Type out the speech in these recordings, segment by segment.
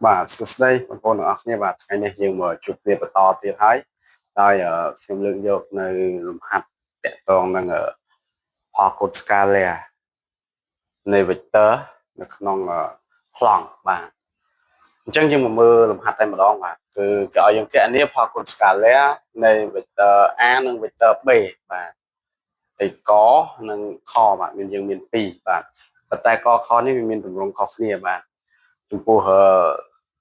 បាទសួស្តីបងប្អូនទាំងអស់គ្នាបាទថ្ងៃនេះយើងមកជួបគ្នាបន្តទៀតហើយដោយខ្ញុំលើកយកនៅលំហាត់តាក់ទងនឹងផលគុណ scalar នៃ vector នៅក្នុងប្លង់បាទអញ្ចឹងយើងមកមើលលំហាត់តែម្ដងបាទគឺគេឲ្យយើងគណនាផលគុណ scalar នៃ vector A និង vector B បាទហើយកនិងខបាទមានយើងមាន2បាទប៉ុន្តែកខនេះវាមានទម្រង់ខុសគ្នាបាទចំពោះ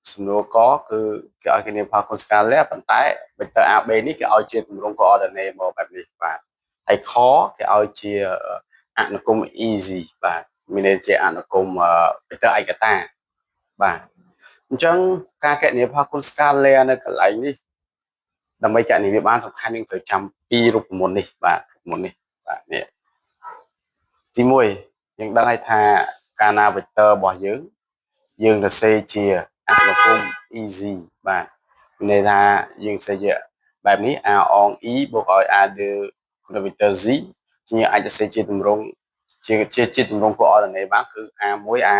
សំណួរកគឺគេឲ្យគេនាផលគុណ scalar ប៉ុន្តែ vector AB នេះគេឲ្យជាទម្រង់ coordinate មកបែបនេះបាទហើយខគេឲ្យជាអនុគមន៍ easy បាទមានន័យជាអនុគមន៍ vector ឯកតាបាទអញ្ចឹងការគណនាផលគុណ scalar នៅកន្លែងនេះដើម្បីគណនាវាបានសំខាន់យើងត្រូវចាំពីររូបមន្តនេះបាទរូបមន្តនេះបាទនេះទី1យើងដឹងហើយថាកាលណា vector របស់យើងយើងសរសេរជាអនុគមន៍ easy បាទមានន័យថាយើងសរសេរជាបែបនេះ a អង i បូកឲ្យ a2 គុណ vector z យើងអាចសរសេរជាទម្រង់ជាជាជាទម្រង់ coordinate បានគឺ a1 a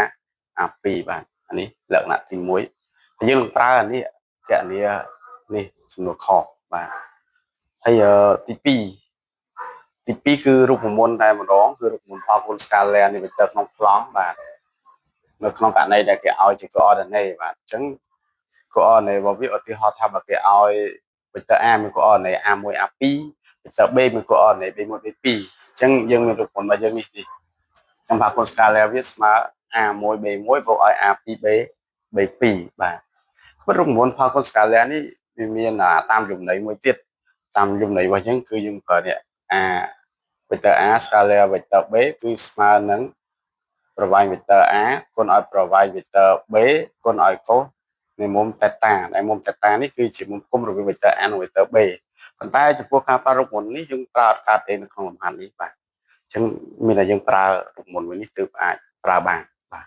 a2 បាទអានេះលក្ខណៈទី1ហើយយើងនឹងប្រើអានេះគណនានេះសំណួរខបាទហើយទី2ទី2គឺរូបមន្តតែម្ដងគឺរូបមន្តផលគុណ scalar នៃ vector ក្នុងប្លង់បាទនៅក្នុងករណីដែលគេឲ្យជា coordinate បាទអញ្ចឹង coordinate របស់វាឧទាហរណ៍ថាបើគេឲ្យ vector A មាន coordinate A1 A2 vector B មាន coordinate B1 B2 អញ្ចឹងយើងមានរូបមន្តរបស់យើងនេះនេះខ្ញុំថាគុណ scalar វាស្មើ A1 B1 បូកឲ្យ A2 B B2 បាទពិតរូបមន្តផលគុណ scalar នេះវាមានតាមយមន័យមួយទៀតតាមយមន័យរបស់យើងគឺយើងប្រើនេះ A vector A scalar vector B គឺស្មើនឹង ប្រវែង vector A គុណឲ្យប្រវែង vector B គុណឲ្យកូសនៃមុំ theta ដែលមុំ theta នេះគឺជាមុំគុំរវាង vector A និង vector B ប៉ុន្តែចំពោះការប្រើរូបមន្តនេះយើងប្រើអត់កើតទេនៅក្នុងលំហាត់នេះបាទអញ្ចឹងមានតែយើងប្រើរូបមន្តមួយនេះទើបអាចប្រើបានបាទ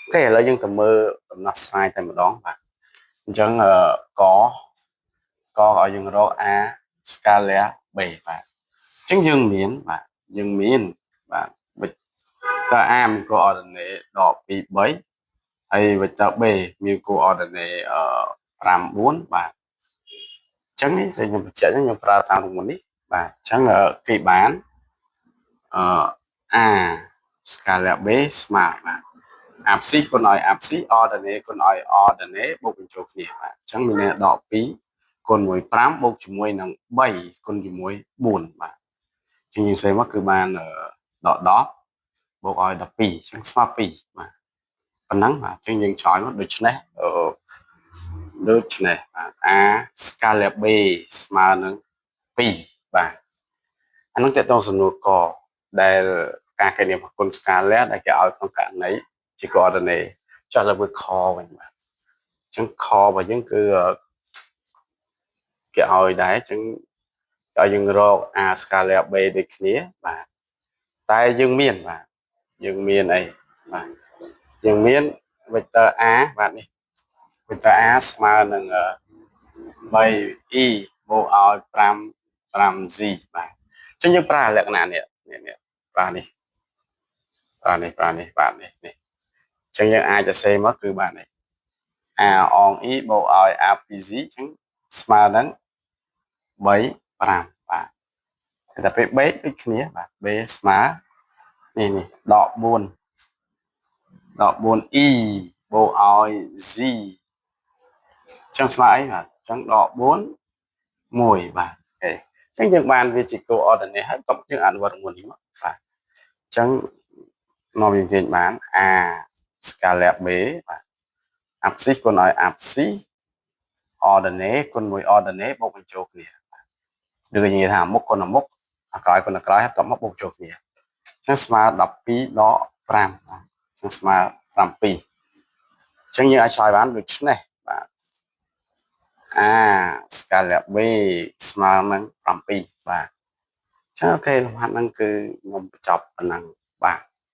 OK ឥឡូវយើងទៅមើលដំណោះស្រាយតែម្ដងបាទអញ្ចឹងកកឲ្យយើងរក A scalar B បាទអញ្ចឹងយើងមានបាទយើងមានបាទ vector A មាន coordinate ដក2 3ហើយ vector B មាន coordinate 5 4បាទអញ្ចឹងនេះខ្ញុំបញ្ជាក់ខ្ញុំប្រើតាមរូបមន្តនេះបាទអញ្ចឹងគេបានអឺ A scalar B ស្មើបាទ abscisse គុណឲ្យ abscisse ordonnée គុណឲ្យ ordonnée បូកបញ្ចូលគ្នាបាទអញ្ចឹងមានន័យដក2គុណមួយ5បូកជាមួយនឹង3គុណជាមួយ4បាទជាងយើងសេមកគឺបានដក10បូកឲ្យ12អញ្ចឹងស្មើ2បាទប៉ុណ្ណឹងបាទអញ្ចឹងយើងឆ្លើយមកដូច្នេះអឺដូច្នេះបាទ A scalar B ស្មើនឹង2បាទអានោះតើតងសំណួរកដែលការគណនាគុណ scalar ដែលគេឲ្យក្នុងករណីជា coordinate ចុះលើមើលខវិញបាទអញ្ចឹងខរបស់យើងគឺគេឲ្យដែរអញ្ចឹងឲ្យយើងរក A scalar B ដូចគ្នាបាទតែយើងមានបាទយើងមានអីបាទយើងមាន vector A បាទនេះ vector A ស្មើនឹង 3i បូកឲ្យ5 5z បាទអញ្ចឹងយើងប្រើលក្ខណៈនេះនេះប្រើនេះប្រើនេះប្រើនេះបាទនេះនេះអញ្ចឹងយើងអាចសរសេរមកគឺបាទនេះ a អង i បូកឲ្យ a 2z អញ្ចឹងស្មើនឹង3 5បាទតែពេល b ដូចគ្នាបាទ b ស្មើនេះនេះដក4 ដក 4e បូកឲ្យ z ចឹងស្មើអីបាទចឹងដក4 1បាទ OK ចឹងយើងបានវាជា coordinate ហើយក៏យើងអនុវត្តមួយនេះមកបាទចឹងមកយើងទាញបាន a scalar b បាទ abscisse គុណឲ្យ abscisse ordonnée គុណមួយ ordonnée បូកបញ្ចូលគ្នាឬក៏និយាយថាមុខគុណមុខអាក្រោយគុណក្រោយហើយបន្ទាប់មកបូកចូលគ្នាអញ្ចឹងស្មើ12ដក5បាទអញ្ចឹងស្មើ7អញ្ចឹងយើងអាចឆ្លើយបានដូច្នេះបាទ a scalar b ស្មើនឹង7បាទអញ្ចឹង OK លំហាត់ហ្នឹងគឺខ្ញុំបញ្ចប់ប៉ុណ្ណឹងបាទ។